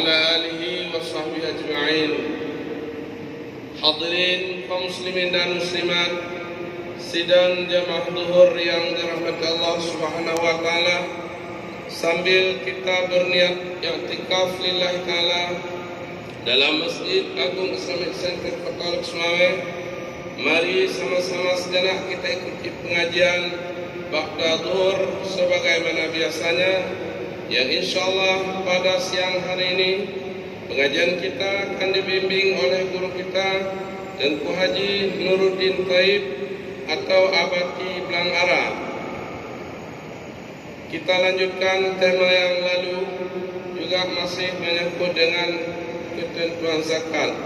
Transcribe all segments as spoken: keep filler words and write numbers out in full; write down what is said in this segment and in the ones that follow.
Ala alihi wa sahbihi ajma'in. Hadirin kaum muslimin dan muslimat, sidang jamaah zuhur yang dirahmati Allah Subhanahu wa taala, sambil kita berniat iktikaf lillahi taala dalam Masjid Agung Islamic Center Kota Lhokseumawe, mari sama-sama sejenak kita ikuti pengajian ba'da zuhur sebagaimana biasanya, yang insyaallah pada siang hari ini pengajian kita akan dibimbing oleh guru kita, Teungku Haji Nuruddin Taib atau Abati Blang Ara. Kita lanjutkan tema yang lalu, juga masih menyangkut dengan ketentuan zakat.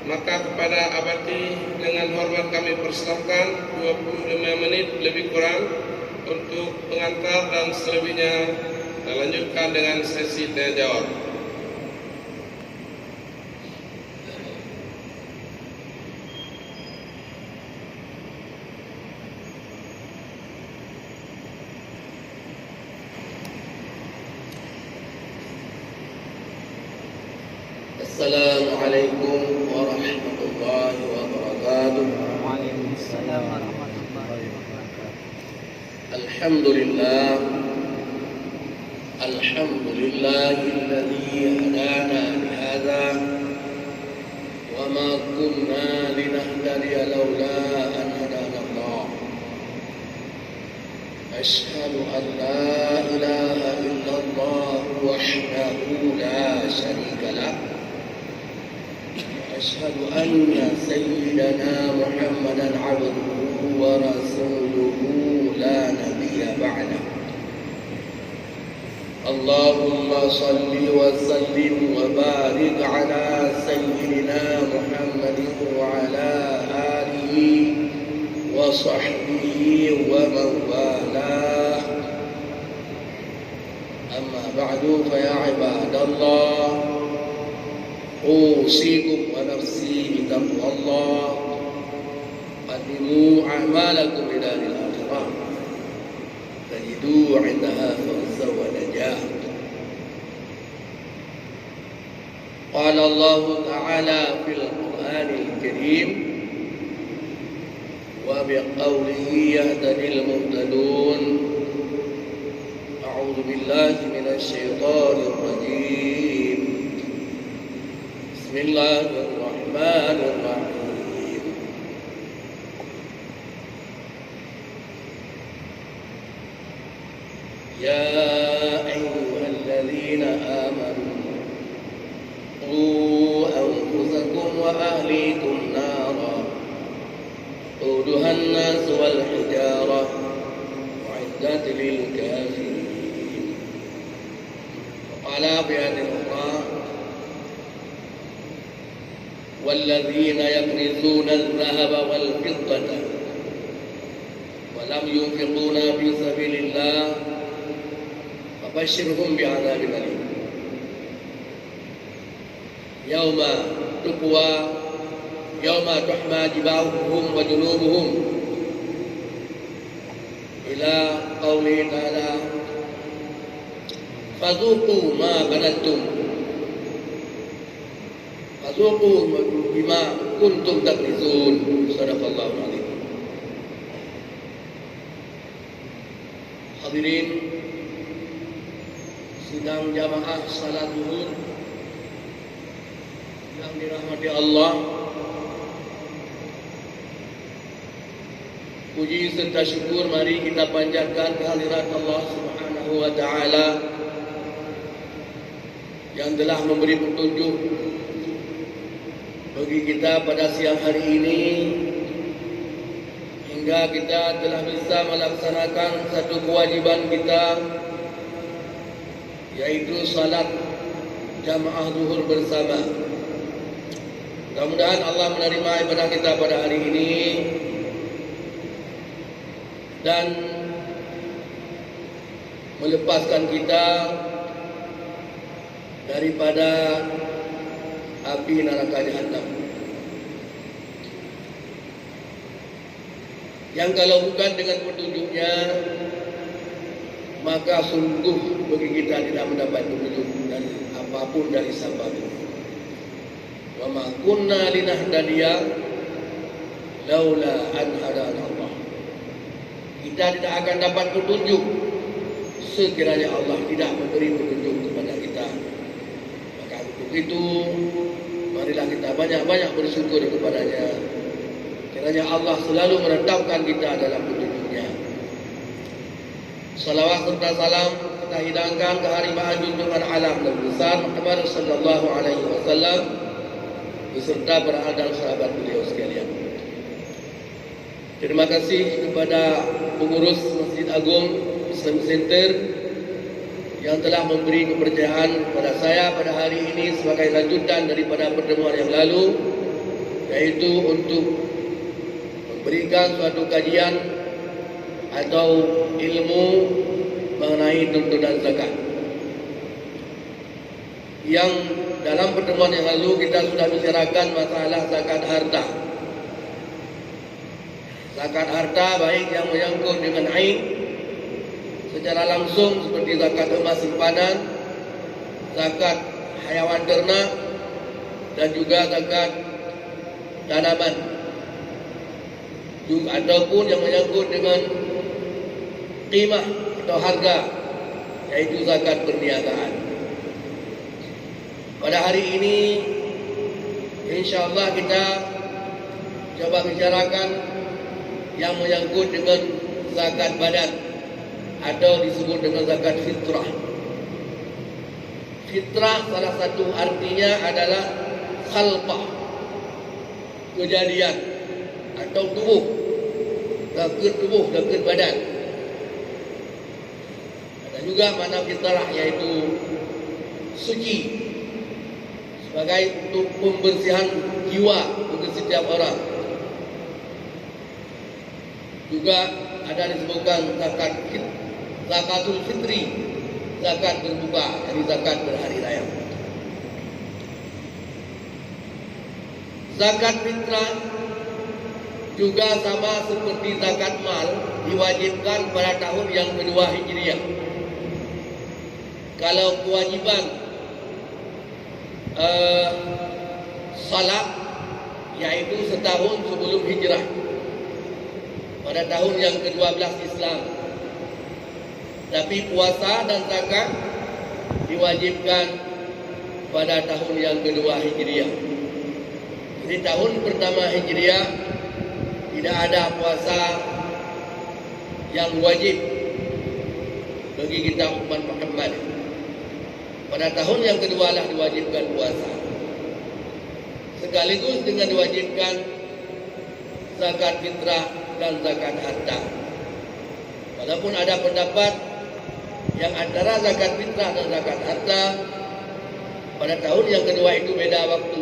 Maka kepada Abati dengan hormat kami persilahkan dua puluh lima menit lebih kurang untuk pengantar, dan selebihnya kita lanjutkan dengan sesi tanya jawab. Assalamualaikum warahmatullahi wabarakatuh. Waalaikumsalam warahmatullahi wabarakatuh. Alhamdulillah. Alhamdulillahilladzi hadana lihadza wa ma kunna linahtadiya laula an hadanallah. Asyhadu an la ilaha illallah wahdahu la syarika lah. Wa asyhadu anna sayyidana Muhammadan abduhu wa rasuluhu la nabiyya ba'dah. Allahumma shalli wa sallim wa barik ala sayyidina Muhammadin wa ala alihi wa sahbihi wa man walah. Amma ba'du, fa ya ibadallah, usikum wa nafsi bitaqwallah. Qaddimu a'malakum lidaril akhirah. Tajidu 'indaha fawzan wa najah. Qala Allahu ta'ala fil Qur'anil Karim, wa biqaulihi yahtadil muhtadun. A'udzu billahi minasy syaithanir rajim. Bismillahirrahmanirrahim. يا أيها الذين آمنوا قوا أنفسكم وأهليكم نارا وقودها الناس والحجارة أعدت للكافرين. وقال في آية أخرى: والذين يكنزون الذهب والفضة ولم ينفقوها في سبيل الله فبشرهم بعذاب أليم. يوم تكوى، يوم تحمى جباههم وجنوبهم إلى قوله تعالى: فذوقوا ما كنزتم Fadzuqu bima kuntum taknizun. Sadaqallahul azim. Hadirin sidang jamaah salat Zuhur yang dirahmati Allah, puji serta syukur mari kita panjatkan kehadirat Allah Subhanahu wa Ta'ala yang telah memberi petunjuk bagi kita pada siang hari ini, hingga kita telah bisa melaksanakan satu kewajiban kita, yaitu salat jamaah Zuhur bersama. Mudah-mudahan Allah menerima ibadah kita pada hari ini dan melepaskan kita daripada api neraka Jahannam. Yang kalau bukan dengan petunjuknya, maka sungguh bagi kita tidak mendapat petunjuk dari apa Pun dari sabar. Wa ma kunna linahtadiya laula an hadana Allah. Kita tidak akan dapat petunjuk sekiranya Allah tidak memberi petunjuk kepada kita. Maka untuk itu, marilah kita banyak-banyak bersyukur kepada-Nya. Kiranya Allah selalu menetapkan kita dalam petunjuk-Nya. Salawat serta salam kita hidangkan ke hari junjungan alam Nabi besar Muhammad sallallahu alaihi wasallam beserta para ahli dan sahabat beliau sekalian. Terima kasih kepada pengurus Masjid Agung Muslim Center yang telah memberi kepercayaan kepada saya pada hari ini sebagai lanjutan daripada pertemuan yang lalu, yaitu untuk memberikan suatu kajian atau ilmu mengenai tuntunan zakat. Yang dalam pertemuan yang lalu kita sudah bicarakan masalah zakat harta. Zakat harta baik yang menyangkut dengan ain secara langsung seperti zakat emas simpanan, zakat hayawan ternak, dan juga zakat tanaman, ju-, ataupun yang menyangkut dengan qimah atau harga, yaitu zakat perniagaan. Pada hari ini, insya Allah kita coba bicarakan yang menyangkut dengan zakat badan atau disebut dengan zakat fitrah. Fitrah salah satu artinya adalah khalqah, kejadian atau tubuh, zakeuet tubuh, zakeuet badan. Ada juga makna fitrah, yaitu suci, sebagai untuk pembersihan jiwa bagi setiap orang. Juga ada disebutkan zakat fit-, zakatul fitri, zakat berbuka, yakni zakat berhari raya. Zakat fitrah juga sama seperti zakat mal, diwajibkan pada tahun yang kedua Hijriah. Kalau kewajiban, eh, salat, yaitu setahun sebelum hijrah, pada tahun yang kedua belas Islam. Tapi puasa dan zakat diwajibkan pada tahun yang kedua Hijriah. Jadi, tahun pertama Hijriah tidak ada puasa yang wajib bagi kita umat Muhammad. Pada tahun yang kedua lah diwajibkan puasa, sekaligus dengan diwajibkan zakat fitrah dan zakat harta. Walaupun ada pendapat yang antara zakat fitrah dan zakat harta pada tahun yang kedua itu beda waktu.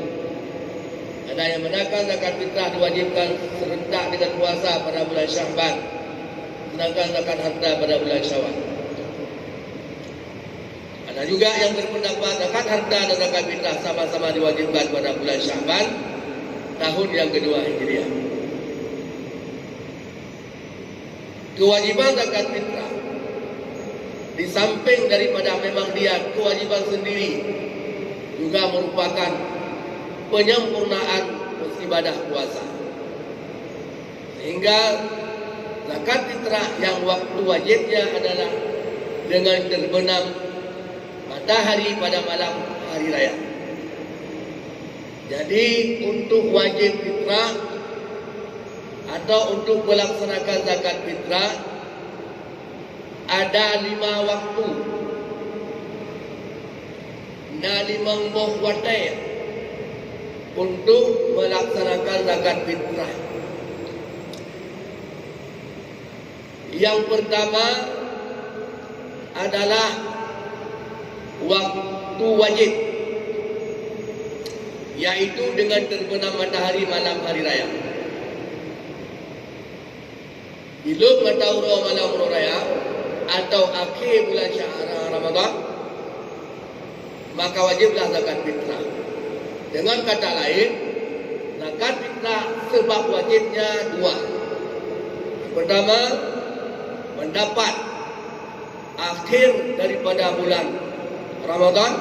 Ada yang mengatakan zakat fitrah diwajibkan serentak dengan puasa pada bulan Sya'ban, sedangkan zakat harta pada bulan Syawal. Ada juga yang berpendapat zakat harta dan zakat fitrah sama-sama diwajibkan pada bulan Sya'ban tahun yang kedua Hijriah. Kewajiban zakat fitrah, di samping daripada memang dia kewajiban sendiri, juga merupakan penyempurnaan ibadah puasa. Sehingga zakat fitrah yang waktu wajibnya adalah dengan terbenam matahari pada malam hari raya. Jadi, untuk wajib fitrah atau untuk melaksanakan zakat fitrah, ada lima waktu, na limong boh watée untuk melaksanakan zakat fitrah. Yang pertama adalah waktu wajib, yaitu dengan terbenam matahari malam hari raya. Bileueng mata uroe malam uroe raya atau akhé bulan Sya-, Ramadhan, maka wajiblah zakat fitrah. Dengan kata lain, zakat fitrah sebab wajibnya dua. Yang pertama, mendapat akhir daripada bulan Ramadhan,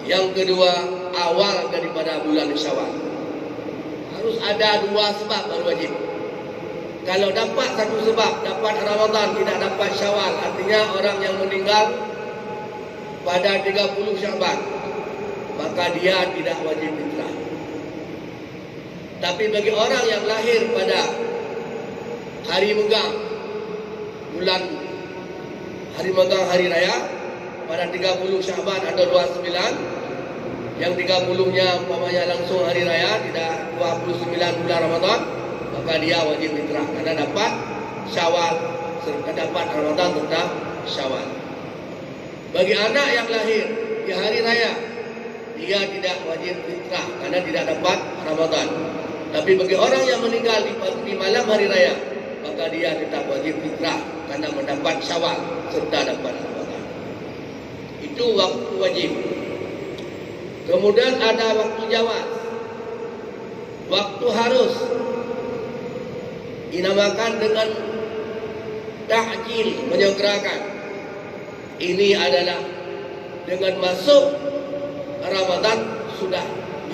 Yang kedua, awal daripada bulan Syawal. Harus ada dua sebab baru wajib. Kalau dapat satu sebab, dapat Ramadan, tidak dapat Syawal, artinya orang yang meninggal pada tiga puluh Sya'ban, maka dia tidak wajib fitrah. Tapi bagi orang yang lahir pada hari Megang, bulan hari Megang, hari raya, pada tiga puluh Sya'ban atau dua sembilan, yang tiga puluh-nya umpamanya langsung hari raya, tidak dua puluh sembilan bulan Ramadan, maka dia wajib fitrah karena dapat Syawal, serta dapat Ramadan serta Syawal. Bagi anak yang lahir di hari raya, dia tidak wajib fitrah karena tidak dapat Ramadan. Tapi bagi orang yang meninggal di, di malam hari raya, maka dia tetap wajib fitrah karena mendapat Syawal serta dapat Ramadan. Itu waktu wajib. Kemudian ada waktu jawaz. Waktu harus dinamakan dengan ta'jil, menyegerakan. Ini adalah dengan masuk Ramadan sudah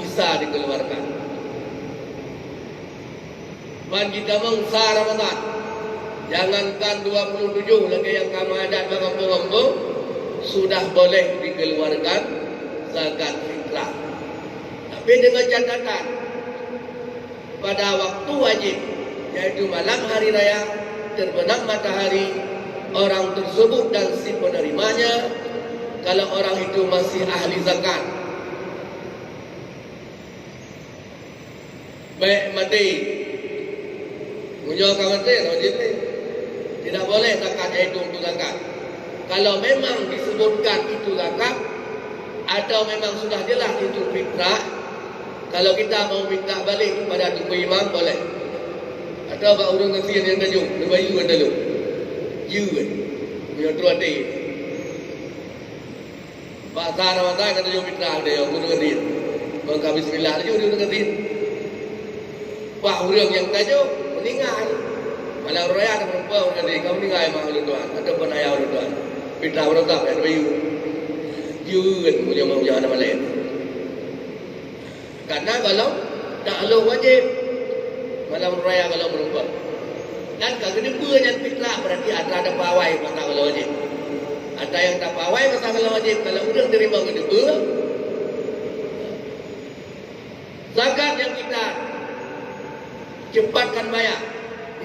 bisa dikeluarkan. Man jitamong sa Ramadan, jangankan dua puluh tujuh lagèe nyang ka meuadat bak gampông-gampông, sudah boleh dikeluarkan zakat fitrah. Tapi dengan catatan, pada waktu wajib, yaitu malam hari raya, terbenam matahari, orang tersebut dan si penerimanya, kalau orang itu masih ahli zakat, bèk maté. Meunyoe ka maté, wajib lé. Tidak boleh zakat yaitu untuk zakat. Kalau memang disebutkan itu zakat, atau memang sudah jelas itu fitrah, kalau kita mau minta balik kepada Teungku Imam, boleh. Atau bak ureueng gasien nyang tajok, neubayeue ata lôn. Yeue. Meunyoe troh até. Bak sa Ramadan ka tajok fitrah, ada nyang ureueng gasien. Maka bismillah laju di ureueng gasien. Bah ureueng nyang tajok meuninggai. Malam raya ada perempuan ureueng gasien, ka meuninggai mak ulôn tuan, ataupun ayah ulôn tuan. Fitrah ureueng gasien, ya, neubayeue. Jeuet, meunyoe mau jalan malam. Karena golom taklok wajib. Malam raya golom meureumpok. Dan ka geuteupeue nyan fitrah, berarti atra tapeuawai masa golom wajib. Atra nyang tapeuawai masa golom wajib, kalau ureueng teurimong geuteupeue, zakat nyang kita cepatkan bayar,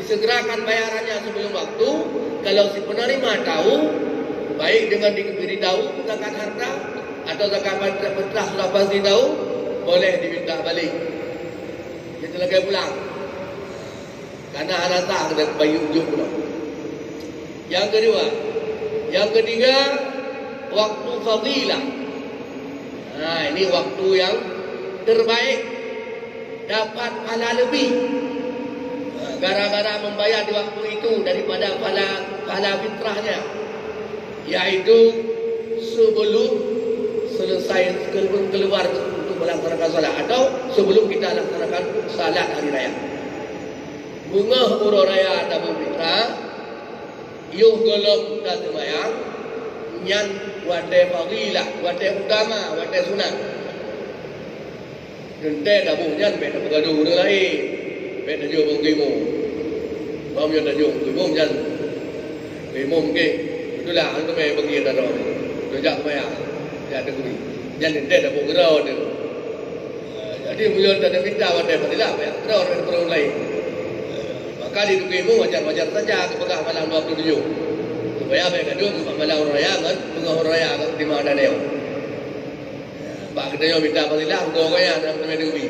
disegerakan bayarannya sebelum waktu, kalau si penerima tahu, baik dengan diberitahu zakat harta atau zakat fitrah sudah pasti tahu, boleh diminta balik. Dia teulakèe pulang. Karena hana sah kita bayeue ujoe pulang. Yang kedua, yang ketiga, waktu fadilah. Nah, ini waktu yang terbaik, dapat pahala lebih. Nah, gara-gara membayar di waktu itu daripada pahala, pahala fitrahnya, yaitu sebelum selesai, sebelum keluar untuk melaksanakan salat atau sebelum kita laksanakan salat hari raya. Beungoh uroe raya taboh fitrah, yoh gohlom taseumayang, nyan watèe fadilah, watèe utama, watèe sunat. Teuntèe taboh nyan bèk tapeugadôh ureueng laén, bèk tajok bak imum. Bak meunyoe tajok bak imum nyan, bak imum kèe, beutôi lah, aneuëk teumé bagi ata droe, tajak seumayang, jak teuguri. Nyan teuntèe taboh keudroe teuh. Jadi, meunyoe taminta watèe fadilah, bèk keudroe ngon ureueng laén. Maka di Teungku Imum wajar-wajar saja geupeugah malam dua puluh tujuh, supaya bèk gadôh malam uroe raya ngon beungoh uroe raya di mata nyoe. Bak geutanyoe minta fadilah, uroe raya dan teumé teubi.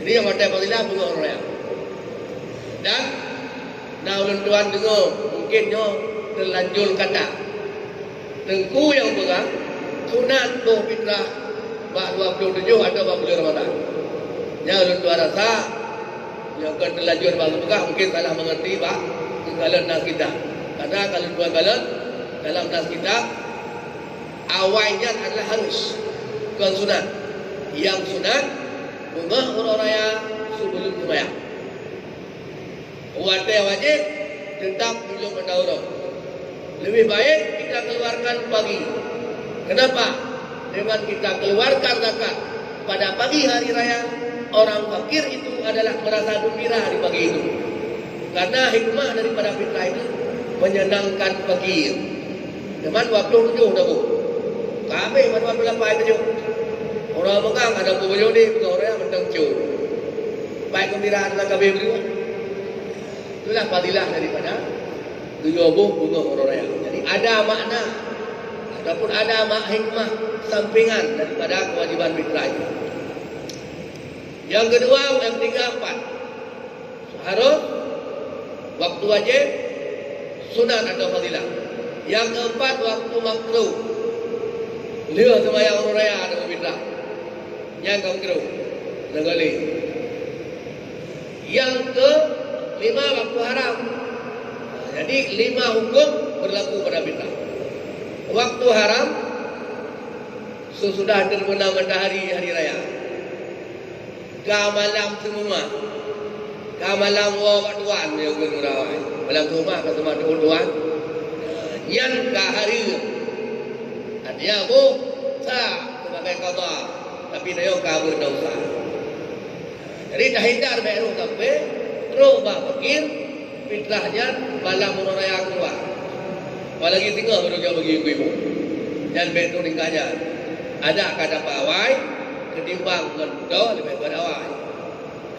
Jadi, nyang watèe fadilah beungoh uroe raya. Dan na ulôn tuan deungoe, mungkin nyoe teulanjur kata. Teungku nyang peugah, sunat boh fitrah bak dua puluh tujoh atau bak buleuen Ramadhan. Nyan ulôn tuan rasa, nyoe kon teulanjur bak geupeugah, mungkin salah mengerti bak geukalon nas kitab. Karena kalau ulôn tuan kalon dalam nas kitab, awai nyan adalah harus, kon sunat. Nyang sunat, beungoh uroe raya sibeulom seumayang. Watèe wajéb, teutap meunyoe mata uroe. Leubeh baik kita keluarkan pagi. Kenapa? Dengan kita keluarkan zakat pada pagi hari raya, orang fakir itu adalah merasa gembira di pagi itu. Karena hikmah daripada fitrah itu menyenangkan fakir. Teuma dua puluh tujuh dah bu. Kami dua puluh lapan tujuh. Orang megang ada pun baju ni, bukan orang yang mentang cu. Baik gembira adalah kami berdua. Itulah fadilah daripada tujuh boh beungoh uroe raya. Jadi ada makna ataupun ada mak hikmah sampingan daripada kewajiban fitrah itu. Yang kedua, yang tiga, empat. Harus, waktu wajib, sunat atau fadilah. Yang keempat, waktu makruh. Lheueh seumayang uroe raya ada fitrah. Nyang ka makruh. Nyang ka lé. Yang ke lima, waktu haram. Jadi lima hukum berlaku pada fitrah. Waktu haram, sesudah terbenam matahari hari raya. Ka malam seumuma. Ka malam woe bak tuan, ya, ulôn meurawai. Malam seumuma ka seumuma teuôn tuan. Nyan ka hareuem. Artinya boh sa sebagai qada, tapi tanyoe ka beudosa. Jadi tahindar bèk rôh sampoe, rôh bak fakir, fitrah nyan malam uroe raya keuluwa. Apalagi singoh baru jak bagi ibu-ibu. Nyan bèk rôh tingkat nyan. Adak ka dapat awai, ketimbang ngon budoe leubeh gèt awai.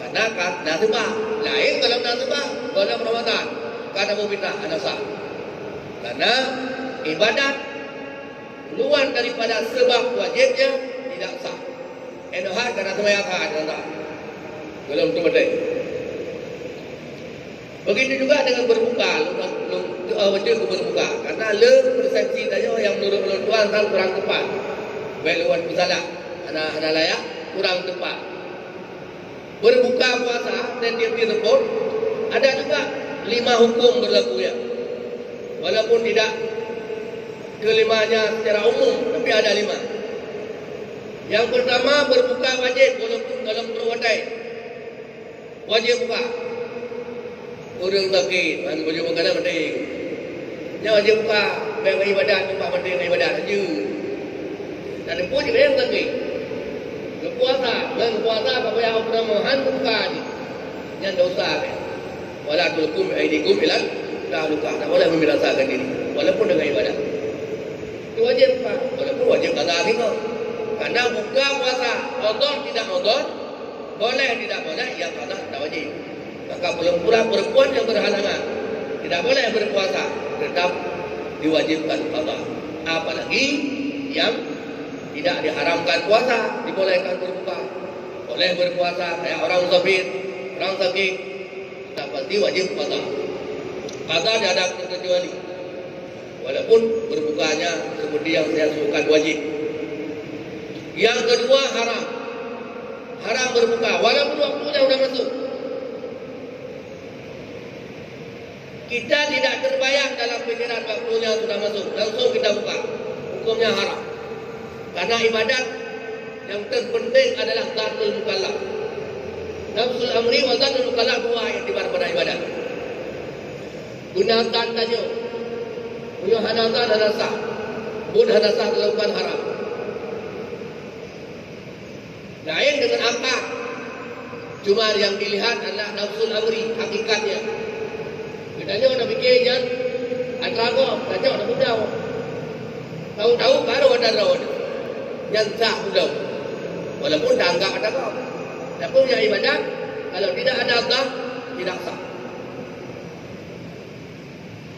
Karena ka na seubab. Laén gohlom na seubab, gohlom Ramadan. Ka na fitrah, hana sah. Karena ibadat luar daripada sebab wajibnya tidak sah. Enohan karena semayang sah, hana sah. Gohlom tu beutôi. Begitu juga dengan berbuka, lôn, lôn, eh, beutôi keu berbuka. Karena le persepsi tanyoe nyang menurut ulôn tuan sang kurang tepat. Bèk lôn peusalah, hana, hana layak, kurang tepat. Berbuka puasa dan dia tersebut ada juga lima hukum berlakunya. Walaupun tidak kelimanya secara umum, tapi ada lima. Yang pertama, berbuka wajib walaupun dalam perut watèe. Wajib buka. Ureueng sakét, ban baju makanan penting. Nyan wajib buka, bèk ngon ibadat, buka penting ngon ibadat laju. Dan pun ureueng sakét. Geupuasa, ngon geupuasa ka payah uroe Ramadan buka jih. Nyan dosa bèk. Wala tulqu bi aidikum ilal tahlukah. Tak boleh membinasakan diri walaupun dengan ibadat. Itu wajib buka, walaupun wajib qada singoh. Karena buka puasa, qada tidak qada, boleh tidak boleh, yang qada tidak wajib. Maka perempuan, perempuan yang berhalangan tidak boleh berpuasa, tetap diwajibkan qada. Apalagi yang tidak diharamkan puasa, dibolehkan berbuka. Boleh berpuasa, kayak orang musafir, orang sakit, tetap pasti wajib qada. Qada tidak ada terkecuali. Walaupun berbukanya seperti yang saya sebutkan wajib. Yang kedua, haram. Haram berbuka walaupun waktunya sudah masuk. Kita tidak terbayang dalam pikiran waktunya sudah masuk, langsung kita buka. Hukumnya haram. Karena ibadat yang terpenting adalah dhanul mukallaf. Nafsul amri wa dhanul mukallaf dua yang tiba pada ibadat. Beuna dhan tanyoe. Meunyoe hana dhan, hana sah. Buet hana sah dilakukan haram. Laén deungon akal. Cuma yang dilihat adalah nafsul amri, hakikatnya. Geutanyoe na pike nyan atra gob, tacok na peudong. Tahu-tahu baru ada droe. Nyan sah peudong. Walaupun taanggap atra gob. Tapi yang ibadat, kalau tidak ada Allah, tidak sah.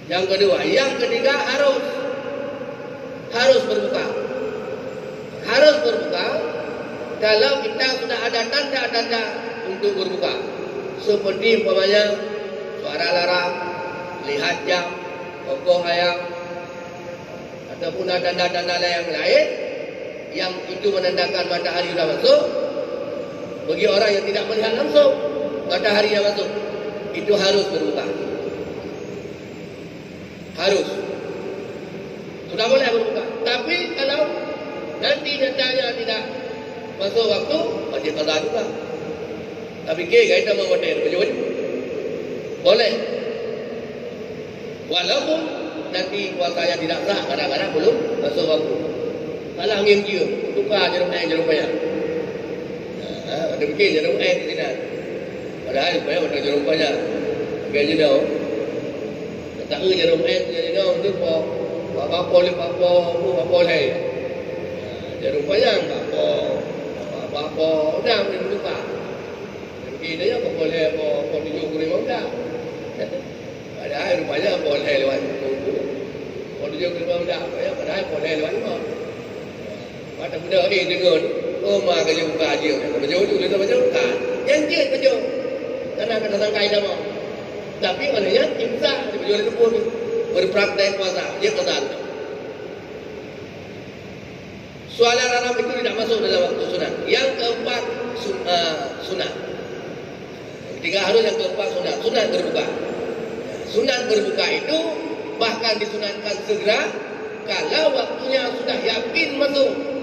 Yang kedua, yang ketiga harus, harus berbuka. Harus berbuka kalau kita sudah ada tanda-tanda untuk berbuka. Seperti umpamanya suara alarm, lihat jam, kokoh ayam, ataupun ada tanda-tanda yang lain yang itu menandakan matahari sudah masuk. Bagi orang yang tidak melihat langsung matahari yang masuk, itu harus berbuka. Harus. Sudah boleh berbuka. Tapi kalau nanti nyatanya tidak masuk waktu, wajib qada juga. Tapi ke, kita mau hotel, boleh. Boleh. Walaupun nanti puasanya tidak sah, kadang-kadang belum masuk waktu. Salah ngieng jeuem, tuka jaroe ék jaroe panyang. Ha, ada bikin jaroe ék di sinan. Padahai rupanya bukan jaroe panyang. Bukan jinoe. Kata, "Eh, jaroe ék, jaroe jinoe, untuk po, po, po, po, po, po, po, po, hai." Ha, jaroe panyang, po, po, po, po, po, udah, boleh tuka. Jadi, dia po, po, po, po, tujuh puluh lima udah. Padahai rupanya po lhèe lewat tujuh. Po tujuh puluh lima udah, padahai po lhèe lewat lima. Mata muda, eh, deungon, oh, ma ka jeuet buka ajeue, ka jeuet tu, ka jeuet buka. Nyang jeuet ka jeuet. Karena kena sangkai sama. Tapi maknanya imsak, jeuet pun berpraktek puasa, jeuet puasa. Suala larang itu tidak masuk dalam waktu sunat. Yang keempat, sun-, eh, sunat. Yang ketiga harus, yang keempat sunat. Sunat berbuka. Sunat berbuka itu bahkan disunatkan segera kalau waktunya sudah yakin masuk.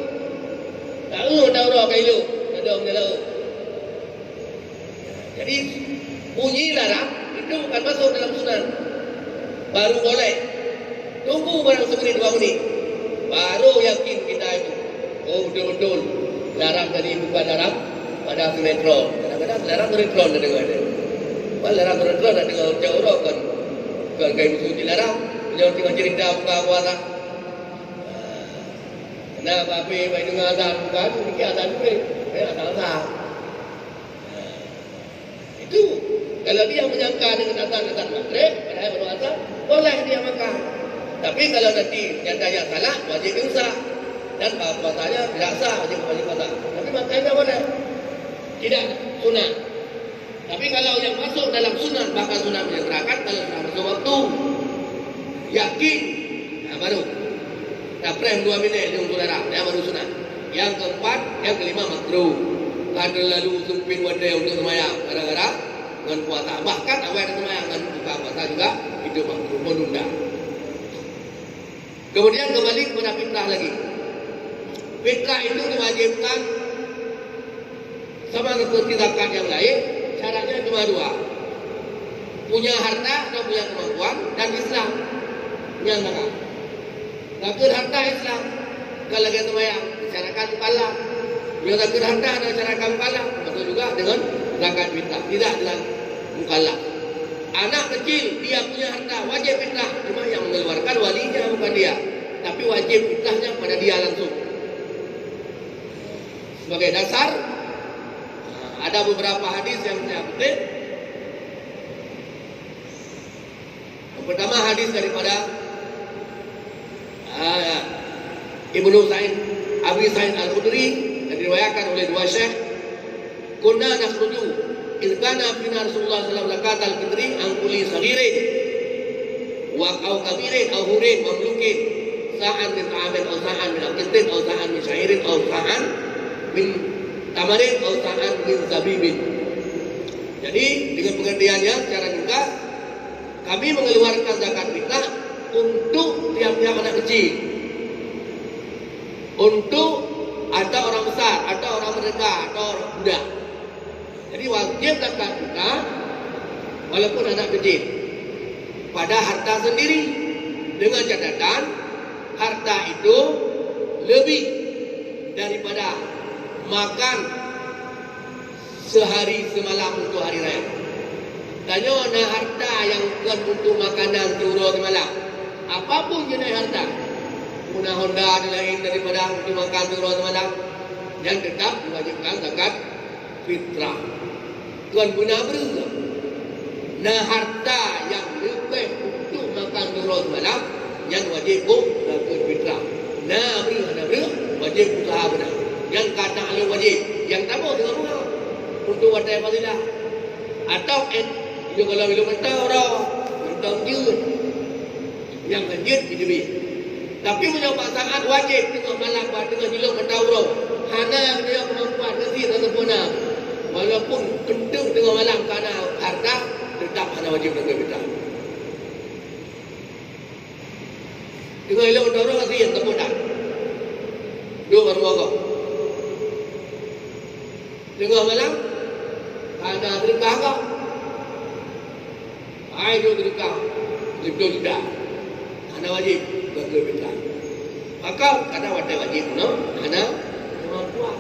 Tahu dah uroe ka ilok, dah dong dah lauk. Jadi, bunyi larang itu bukan masuk dalam sunat. Baru boleh. Tunggu barang semenit dua menit. Baru yakin kita itu. Oh, betul-betul. Larang tadi bukan larang pada sinetron. Kadang-kadang larang sinetron dah dengar dia. Wah, larang sinetron dah dengar ucap orang kan. Bukan kain musuh dilarang. Dia tengah cerita buka puasa. Kenapa habis baik dengar azan buka tu? Fikir azan tu, eh. Eh, azan-azan. Itu, kalau dia menyangka dengan azan-azan maghrib, padahal baru azan, boleh dia makan. Tapi kalau nanti nyatanya salah, wajib imsak. Dan puasanya tidak sah, wajib, wajib qada. Tapi makannya boleh. Tidak sunat. Tapi kalau yang masuk dalam sunat, bahkan sunat menyegerakan, kalau sudah masuk waktu, yakin, nah, baru. Dah preh dua minit, dia untuk darah, dia baru sunat. Yang keempat, yang kelima makruh. Kan terlalu sempit watèe untuk semayang gara-gara ngon puasa. Bahkan awai ada semayang ngon buka puasa juga itu makruh, menunda. Kemudian kembali kepada fitrah lagi. Fitrah itu diwajibkan sama seperti zakat yang lain, syaratnya cuma dua. Punya harta atau punya kemampuan dan Islam. Nyang sagai. Zakeuet harta Islam, kalau lagèe seumayang, disyaratkan mukallaf. Meunyoe zakeuet harta disyaratkan mukallaf, termasuk juga dengan zakat fitrah, tidak dengan mukallaf. Anak kecil, dia punya harta, wajib fitrah, cuma yang mengeluarkan walinya, bukan dia. Tapi wajib fitrahnya pada dia langsung. Sebagai dasar, ada beberapa hadis yang saya kutip. Yang pertama, hadis daripada, ah, Ibnu Sa'id, Abi Sa'id Al-Khudri, yang diriwayatkan oleh dua syekh, "Kunna nakhruju, idh kana fina Rasulullah sallallahu alaihi wasallam zakatal fitri an kulli saghirin, wa au kabirin, au hurin, mamlukin, sa'an min ta'amin, au sa'an min aqitin, au sa'an min sya'irin, au sa'an min tamarin, au sa'an min zabibin." Jadi, dengan pengertiannya secara ringkas, kami mengeluarkan zakat fitrah untuk tiap-tiap anak kecil. Untuk atau orang besar, atau orang merdeka, atau orang budak. Jadi wajib zakat fitrah walaupun anak kecil. Pada harta sendiri. Dengan catatan, harta itu lebih daripada makan sehari semalam untuk hari raya. Tanyoe na harta nyang kon untuk makanan siuroe semalam. Apapun jeunèh harta, guna honda dan lain daripada untuk makan siuroe semalam, nyan tetap diwajibkan zakat fitrah. Kon guna breueh. Na harta nyang leubeh untuk makan siuroe semalam, nyan wajéb boh zakat fitrah. Na breueh hana breueh, wajéb useuha beuna. Nyan ka taklok wajéb. Nyang taboh teungoh beungoh. Untuk watèe fadilah. Atau, eh, jeuet gohlom ilôn mantong uroe, mantong jeuet. Nyang hana jeuet jiteubiet. Tapi meunyoe bak saát wajéb teungoh malam, bak teungoh jilôn mantong uroe, hana geutanyoe keumampuan, geusie hana sempurna, walaupun keunteuek teungoh malam ka na harta, teutap hana wajéb zakat fitrah. Teungoh ilôn mantong uroe, geusie hana sempurna. Duek bak rumoh gob. Teungoh malam, hana seudeukah gob. Hai duek seudeukah, beutôi tidak. Hana wajéb zakat fitrah. Maka kada watèe wajéb nyoe hana keumapuan.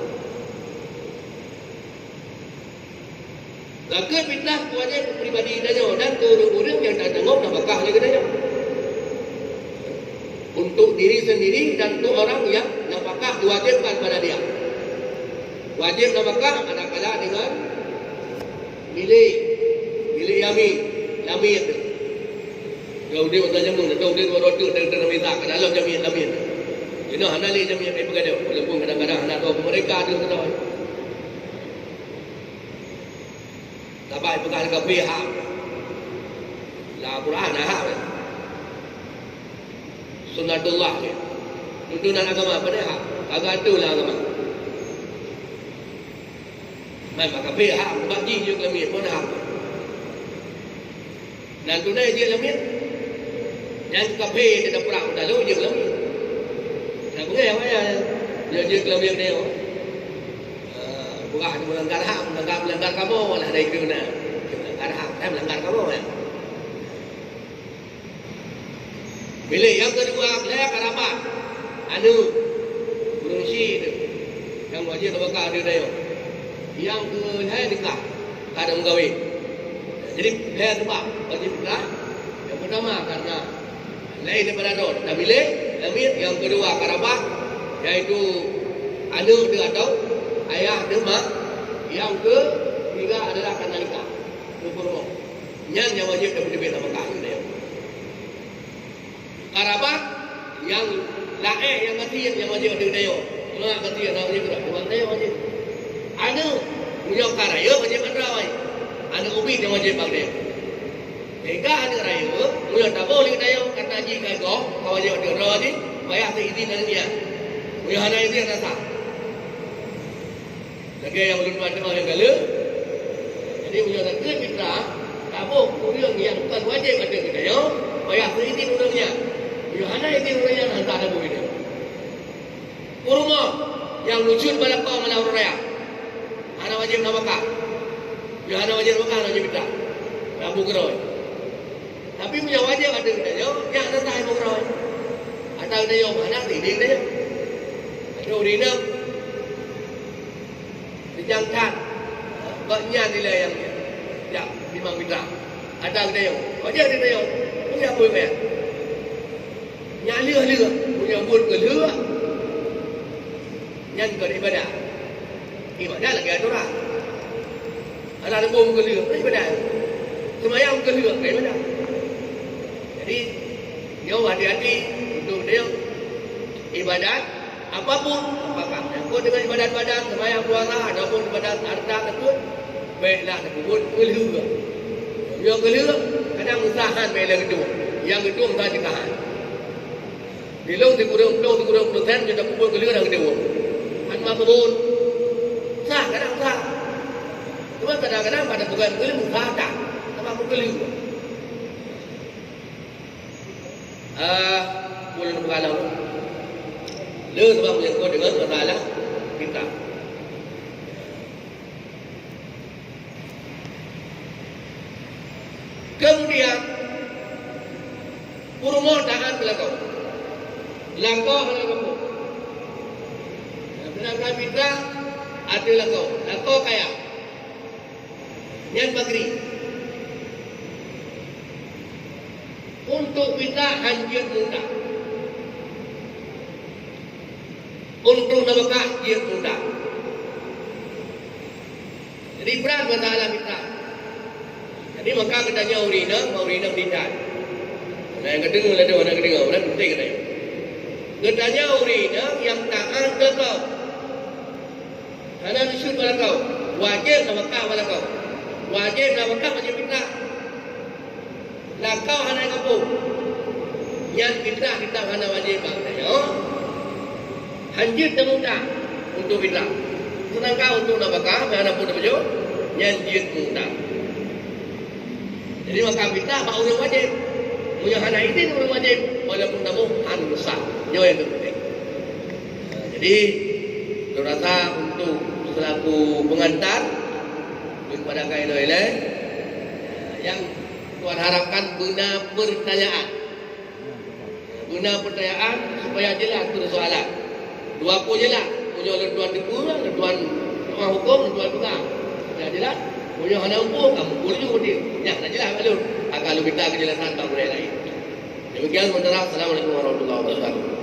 Lakèe fitrah keu wajéb keu pribadi tanyoe dan keu ureueng-ureueng nyang tatanggung nafakah lé geutanyoe. Untuk diri sendiri dan untuk orang yang nafakah diwajibkan pada dia. Wajéb nafakah manakala deungon milék, milék yamin, lamin. Ka udép masa jameun, ka udép dua ratus, ka udép mita, ka dalam jamin, lamin. Inoe hana lé jamin, eh, peugah dia. Walaupun kadang-kadang hana tahu mereka ada kena. Sabai peugah lé kafé hak. Lam Quran na hak. Sunnatullah dia. Tuntunan agama pada hak. Agak tu lah agama. Man bak kafé hak, bak jih jeuet lamiet pun hak. Dan tunai jeuet lamiet. Nyang kafé teuka prang talo jeuet lamiet. Nah, beungéh awak nyan. Jeuet, jeuet lamiet dia. Ah, bukan melanggar hak, melanggar, melanggar kamoe lah dari itu na. Melanggar hak, kan melanggar kamoe, ya. Milék nyang keudua, lhèe karabat, aneuk, ureueng sie teuh, nyang wajéb nafakah ateueh tanyoe. Nyang keulhèe nikah, ka na meukawén. Jadi, lhèe sabab wajéb nikah. Nyang peutama, karena laén daripada droe, tamilék, lamiet. Nyang keudua, karabat, yaitu aneuk teuh atau ayah teuh, mak. Nyang keutiga adalah karena nikah, keu peurumoh. Nyan nyang wajéb tapeuteubiet nafakah ateueh tanyoe. Karabat nyang laén nyang gasien nyang wajéb ateueh tanyoe. Mak gasien nyang wajéb, mak gasien wajéb. Aneuk, meunyoe ka rayeuk wajéb bak droe. Aneuk ubit nyang wajéb bak tanyoe. Teuka aneuk rayeuk, meunyoe taboh lé tanyoe, kata jih ka goh, ka wajéb ateueh droe jih, payah teuizin aneuk nyan. Meunyoe hana izin, hana sah. Lagèe nyang ulôn tuan deungoe nyang galeh. Jadi, meunyoe lakèe fitrah, taboh ureueng nyang kon wajéb ateueh geutanyoe, payah teuizin ureueng nyan. Meunyoe hana izin ureueng nyan, hana taboh ideh. Peurumoh nyang lucut bak lakoe malam uroe raya, hana wajéb nafakah. Meunyoe hana wajéb nafakah, hana wajéb fitrah. Taboh keudroe. Tapi meunyoe wajéb ateueh geutanyoe, nyan hana sah boh keudroe. Ateueh geutanyoe meuhana teuidin geutanyoe. Ateueh ureueng inong, Rijang that, gobnyan nilai nyang jak timang fitrah. Ada geutanyoe, wajéb geutanyoe, peue nyang peue meunan. Nyan lheueh-lheueh, meunyoe buet keu lheueh, nyan kon ibadat. Ibadat lagèe atoran. Alah leumbông keu lheueh, kon ibadat. Seumayang keu lheueh, kon ibadat. Jadi, nyoe hati-hati untuk geutanyoe ibadat. Apapun, apakah menyangkut dengan ibadat badan, sembahyang, puasa, ataupun ibadat harta tersebut, baiklah tersebut keu lheueh. Meunyoe keu lheueh, kadang usah han bèk lé geutueng. Nyang geutueng usah ceukahan. Di lôn sikureueng ploh, sikureueng peureusén, meunyoe tapeubuet keu lheueh dan geutueng. Han meukeubon. Sah, kadang sah. Cuma kadang-kadang pada bukan keu lheueh, sah that. Sama keu lheueh. Ah, ulôn peugah lom. Le sabab menyangkut dengan masalah kitab. Kemudian, peurumoh taat keu lakoe. Lakoe hana gampông. Seudangkan fitrah ateueh lakoe. Lakoe kaya. Nyan bagri. Untuk fitrah han jeuet mudah. Untuk nafakah jeuet mudah. Jadi brat masalah fitrah. Jadi maka geutanyoe ureueng inong, ureueng inong didat. Nah, nyang geudeungoe laju, nyang geudeungoe, ureueng penting geutanyoe. Geutanyoe ureueng inong nyang taat keu lakoe. Hana nusyuk bak lakoe. Wajéb nafakah bak lakoe. Wajéb nafakah, wajéb fitrah. Lakoe hana gampông. Nyan fitrah, fitrah hana wajéb bak geutanyoe. Han jeuet tamudah untuk fitrah. Seudangkan untuk nafakah, hana pun tapajoh, nyan jeuet mudah. Jadi, maka fitrah bak ureueng wajéb. Meunyoe hana idin ureueng wajéb, walaupun taboh, han sah. Nyoe nyang teupeunténg. Jadi, lôn rasa untuk selaku pengantar, daripada ka ilèe-ilèe, nyang tuan harapkan beuna pertanyaan. Beuna pertanyaan, Supaya jelas persoalan. Dua puluh jelas. Punya leutuan teupeu, leutuan hukum, leutuan pegang. Dah jelas. Punya hana hukum, kamu pun juga dia. Ya, dah jelas, lalu. Agar lu minta kejelasan bak gurèe lain. Demikian sementara. Assalamualaikum warahmatullahi wabarakatuh.